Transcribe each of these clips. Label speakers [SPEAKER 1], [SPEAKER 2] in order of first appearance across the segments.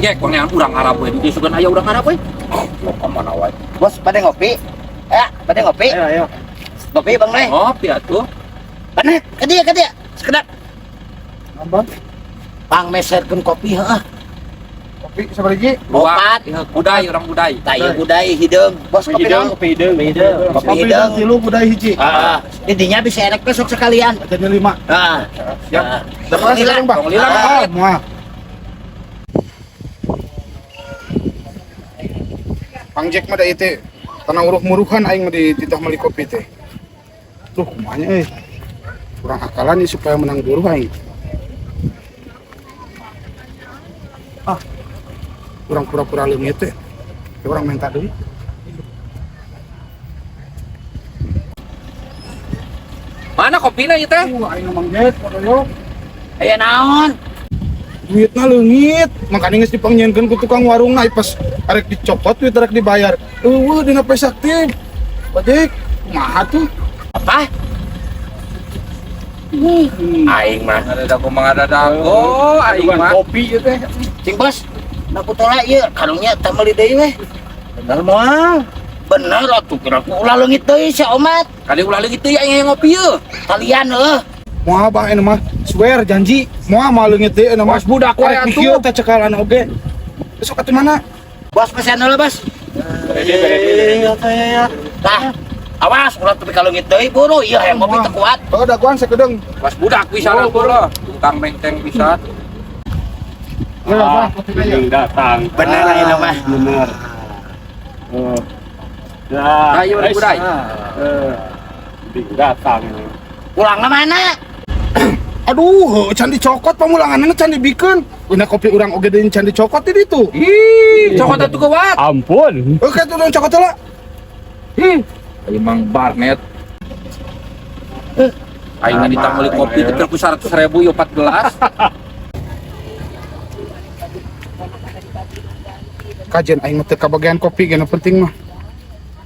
[SPEAKER 1] Iya, kurang urang Arab we. Di sugan aya urang Arab we.
[SPEAKER 2] Oh, ka mana wae. Bos, pada ngopi? Ya, pada ngopi?
[SPEAKER 3] Ayo, ayo.
[SPEAKER 2] Ngopi Bang Leh.
[SPEAKER 1] Ngopi atuh.
[SPEAKER 2] Mana? Ka dieu, ka dieu. Sekedap.
[SPEAKER 3] Nambah.
[SPEAKER 2] Pang meserkeun kopi heuh.
[SPEAKER 3] Kopi sabaraha?
[SPEAKER 2] Opat.
[SPEAKER 1] Iya, budai urang budai.
[SPEAKER 2] Tah ieu budai hideung. Bos kopi naon?
[SPEAKER 3] Kopi hideung.
[SPEAKER 2] Kopi
[SPEAKER 3] Kopi
[SPEAKER 2] hideung.
[SPEAKER 3] hideung 3 budai 1.
[SPEAKER 2] Heeh. Di dinya bisa erek besok sekalian.
[SPEAKER 3] Jadi 5.
[SPEAKER 2] Heeh.
[SPEAKER 3] Siap.
[SPEAKER 2] Terima kasih,
[SPEAKER 3] Bang.
[SPEAKER 1] Tong lila.
[SPEAKER 3] Ah, moal. Pang Jack mah da ieu teh tanah uruh-muruhan aing mah dititah meuli kopi teh. Duh, kumaha nya euy. Kurang akalan nih supaya menang buruh aing. Ah. Kurang pura-pura leungit teh. Orang minta deui.
[SPEAKER 1] Mana kopina ieu teh?
[SPEAKER 3] Aing ngomong Jack, kodoyok.
[SPEAKER 2] Aya naon?
[SPEAKER 3] Duitna leungit, makanya geus dipangnyeunkeun ku tukang warungna pas arek dicopot duit arek dibayar. Eueuh dina pesak teh. Bajik, kumaha tuh?
[SPEAKER 2] Apa?
[SPEAKER 1] Aing mah ada dago mah ada dago, aing mah.
[SPEAKER 3] Kopi ieu teh.
[SPEAKER 2] Cing bos, nak kutola ieu karunya teh meuli deui weh.
[SPEAKER 3] Bener moal.
[SPEAKER 2] Bener atuh kira ku ulah leungit deui si Omat.
[SPEAKER 1] Kali ulah leungit teh aing ngopi yeuh.
[SPEAKER 2] Kalian heuh.
[SPEAKER 3] Moal bang anu mah swear janji moal moal leungit deui anu mah.
[SPEAKER 1] Bos budak wae
[SPEAKER 3] Arek
[SPEAKER 1] atuh.
[SPEAKER 3] dikieu teh cekalan oge. Besok atuh mana?
[SPEAKER 2] Bos pesan heula bos. Tah, awas ulah tepi ka leungit deui buru ieu hayang ngopi teu kuat.
[SPEAKER 3] Oh, dagoan sakedeung.
[SPEAKER 1] Bos budak pisan atuh lah. Tukang bengteng pisan.
[SPEAKER 3] Ah,
[SPEAKER 4] datang.
[SPEAKER 2] Bener lah ini mah.
[SPEAKER 4] Bener. Oh. Nah,
[SPEAKER 1] Nah, ieu mana budai?
[SPEAKER 4] Datang.
[SPEAKER 2] Pulangna mana?
[SPEAKER 3] Aduh, can dicokot pamulanganna can dibikeun. Una kopi urang oge deui can dicokot di ditu.
[SPEAKER 1] Ih, cokot atuh kuat.
[SPEAKER 4] Ampun.
[SPEAKER 3] Oke, tuh dong cokot lah.
[SPEAKER 1] Ih, aing mang Barnet. Aing mah ditang meuli kopi teh ku 100.000 ieu 4 gelas.
[SPEAKER 3] Kajian aing mah teu kabagian kopi ge nu penting mah.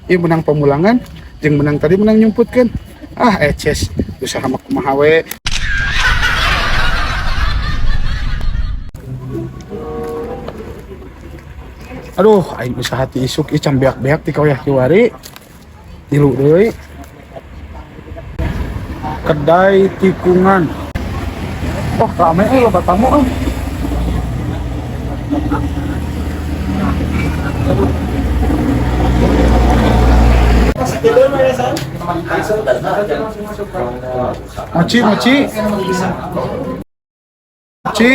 [SPEAKER 3] Ieu menang pemulangan, jeung menang tadi menang nyumputkeun. Ah, eces, usaha mah kumaha we. Aduh, aing usaha ti isuk ieu can beak-beak ti kawayah kiwari. Tilu deui. Kedai tikungan. Wah, rame euy loba tamu euy. Mochi, mochi. Mochi.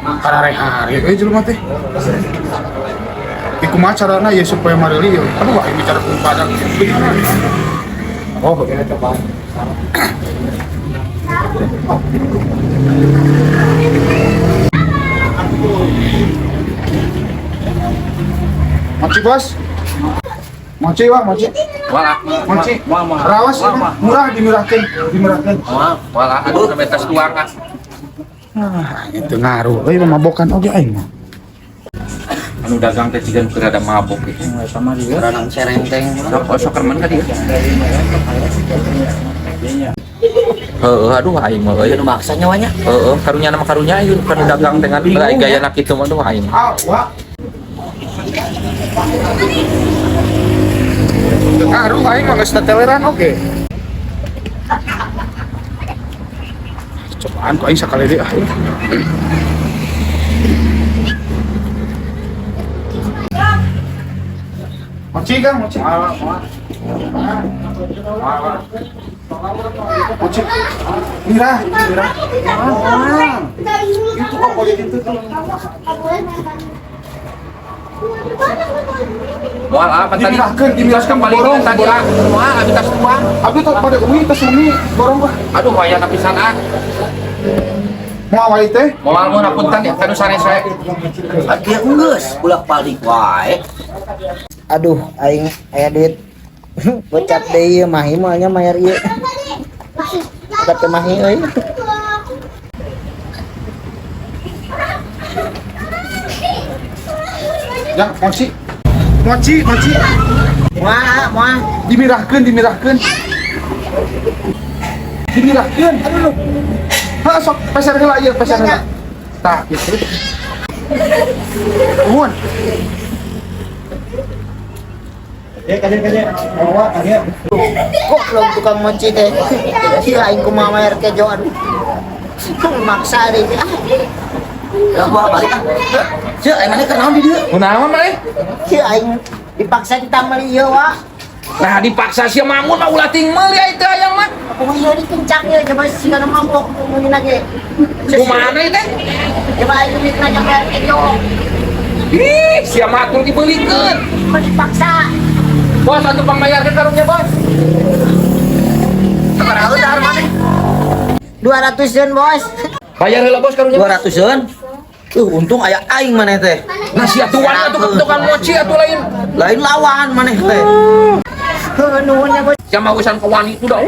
[SPEAKER 3] Karare-hare euy jelema teh. Di kumaha carana ya supaya mareli ya. Aduh, aing bicara ku padang. Oh, ini coba. Mochi, bos. Mochi, Wak, mochi.
[SPEAKER 1] Walah,
[SPEAKER 3] Mochi. Rawas, murah dimirahkeun, dimirahkeun.
[SPEAKER 1] Walah, aduh sampai tas tuang ah.
[SPEAKER 3] Ah, itu ngaruh. Euy mamabokan oge aing mah.
[SPEAKER 1] Anu dagang teh cigan keur ada mabok gitu.
[SPEAKER 2] Urang serenteng.
[SPEAKER 1] Sok sok kerman ka dieu. Heeh, aduh aing mah euy.
[SPEAKER 2] Nu maksa nyawanya.
[SPEAKER 1] Heeh, karunya nama karunya ieu kan dagang teh ngan aing gaya kitu mah aduh aing.
[SPEAKER 3] Ah, wah. Ngaruh aing mah geus teteleran oge. Cobaan ku aing sakali deui ah. Mochi Kang, mochi. Mochi. Mirah, mirah. Itu kok boleh gitu tuh.
[SPEAKER 1] Moal ah, pan tadi.
[SPEAKER 3] Dimirahkeun, dimirahkeun
[SPEAKER 1] paling
[SPEAKER 3] borong
[SPEAKER 1] tadi ah. Moal abi tas tuang.
[SPEAKER 3] Abi tuh pada umi tas umi borong bah.
[SPEAKER 1] Aduh wayana pisan ah.
[SPEAKER 3] Moal wae teh.
[SPEAKER 1] Moal mun apunten ya kanu sanes we.
[SPEAKER 2] Dia geus bolak-balik wae.
[SPEAKER 5] Aduh, aing aya duit. Gocap deui ieu mahi moal nya mayar ieu. Gocap teh mahi euy.
[SPEAKER 3] Ya, mochi. Mochi, mochi.
[SPEAKER 5] Moal, moal.
[SPEAKER 3] Dimirahkeun, dimirahkeun. Dimirahkeun. Aduh. Ha sok peser heula ieu, peser heula. Tah, gitu. Nuhun.
[SPEAKER 5] Ya kaje kaje. Bawa kaje. Kok lo tukang mochi teh. Ieu aing kumaha mayar kejo aduh. Maksa deui.
[SPEAKER 2] Ya gua balik ah. Sia, aing maneh kunaon di dieu?
[SPEAKER 1] Kunaon maneh?
[SPEAKER 5] Ieu aing dipaksa ditambal ieu wa.
[SPEAKER 1] Nah dipaksa sia mamun mah ulah ting meuli ai teu hayang mah.
[SPEAKER 5] Kumaha ieu dikencang ieu coba siga nu mabok ngomongin ge.
[SPEAKER 1] Kumaha ieu teh?
[SPEAKER 5] Coba aing duitna jang bayar kejo.
[SPEAKER 1] Ih, sia mah atuh dibeulikeun.
[SPEAKER 5] Mah dipaksa.
[SPEAKER 1] Bos atuh pangbayarkeun karunya bos.
[SPEAKER 2] Sabaraha dahar maneh?
[SPEAKER 5] 200-eun bos.
[SPEAKER 1] Bayar heula bos karunya.
[SPEAKER 2] 200-eun. Untung aya aing maneh teh.
[SPEAKER 1] Nah sia tuan atuh ke tukang mochi atuh lain.
[SPEAKER 2] Lain lawan maneh teh.
[SPEAKER 5] Heuh nuhun ya bos.
[SPEAKER 1] Sia mah urusan kewani itu dah.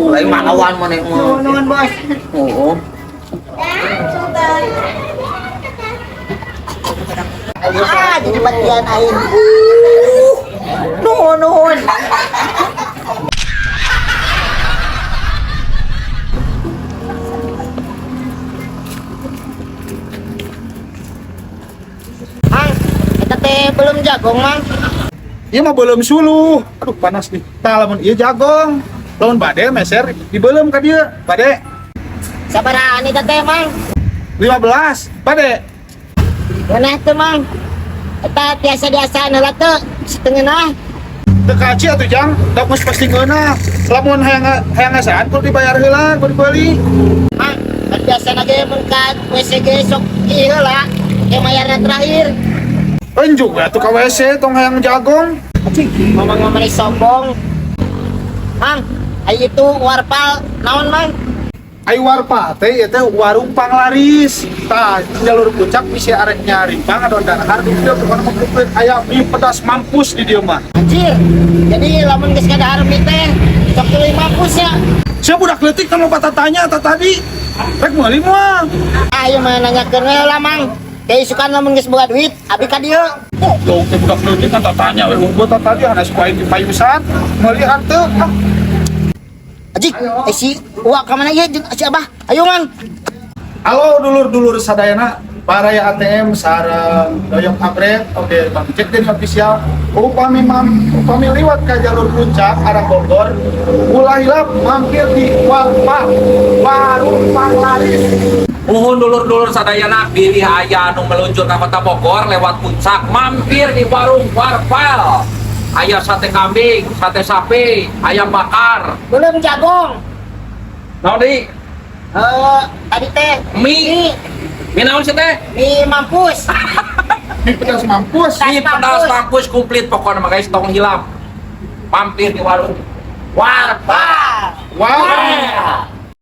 [SPEAKER 2] Lain malawan maneh mah.
[SPEAKER 5] Nuhun nuhun bos.
[SPEAKER 2] Oh.
[SPEAKER 5] Ah, jadi bagian aing. Nuhun nuhun. Mang, eta teh belum jagong, Mang.
[SPEAKER 3] Ieu mah beuleum suluh. Aduh panas nih. Tah lamun ieu jagong. Lamun bade meser dibeuleum ka dieu. Bade
[SPEAKER 5] Sabaraha eta teh, Mang?
[SPEAKER 3] 15. Bade.
[SPEAKER 5] Ngeunah teu, Mang? Eta tiasa diasaan heula teu, sitengeunah.
[SPEAKER 3] Teu kaci atuh Jang, da geus pasti ngeunah. Lamun hayang hayang ngasaan kudu dibayar heula, kudu dibeli.
[SPEAKER 5] Mang, kan biasana ge mun ka WC ge sok ieu heula, ke mayarna terakhir.
[SPEAKER 3] Enjuk we atuh ka WC tong hayang jagong.
[SPEAKER 5] Ngomong-ngomong sombong. Mang, ai itu warpal naon, Mang?
[SPEAKER 3] Ai warpa teh ieu teh warung panglaris. Tah jalur puncak bisi arek nyari pang adon dahar di dieu pokona mah komplit aya mie pedas mampus di dieu mah.
[SPEAKER 5] Anjir. Jadi lamun geus kadahar mie teh sok tuluy mampus ya.
[SPEAKER 3] Sia budak leutik tong loba tatanya tah tadi. Rek meuli moal.
[SPEAKER 5] Ayo mah nanyakeun we lah, Mang. Kayak isukan lamun geus boga duit, abi ka dieu.
[SPEAKER 3] Goblok teh budak leutik kan tatanya we gua tadi hanas ku aing di payusan meuli hanteu. Ah.
[SPEAKER 5] Ajik, si Uwa ka mana ieu jeung si Abah? Ayo, Mang.
[SPEAKER 3] Halo dulur-dulur sadayana, Baraya ATM sareng Doyok Abret, oke Bang Jack Den official. Upami upami liwat ke jalur puncak arah Bogor, ulah hilap mampir di Warpa, Warung Panglaris.
[SPEAKER 1] Muhun dulur-dulur sadayana bilih aya anu meluncur ka Kota Bogor lewat puncak mampir di warung Warpal. Aya sate kambing, sate sapi, ayam bakar.
[SPEAKER 5] Belum jagong.
[SPEAKER 1] Naon deui?
[SPEAKER 5] Tadi teh
[SPEAKER 1] Mie. Mie naon sih teh?
[SPEAKER 5] Mie mampus.
[SPEAKER 3] Mie pedas mampus.
[SPEAKER 1] Mie pedas mampus komplit pokoknya mah guys tong hilap. Mampir di warung Warpal.
[SPEAKER 3] Warpa.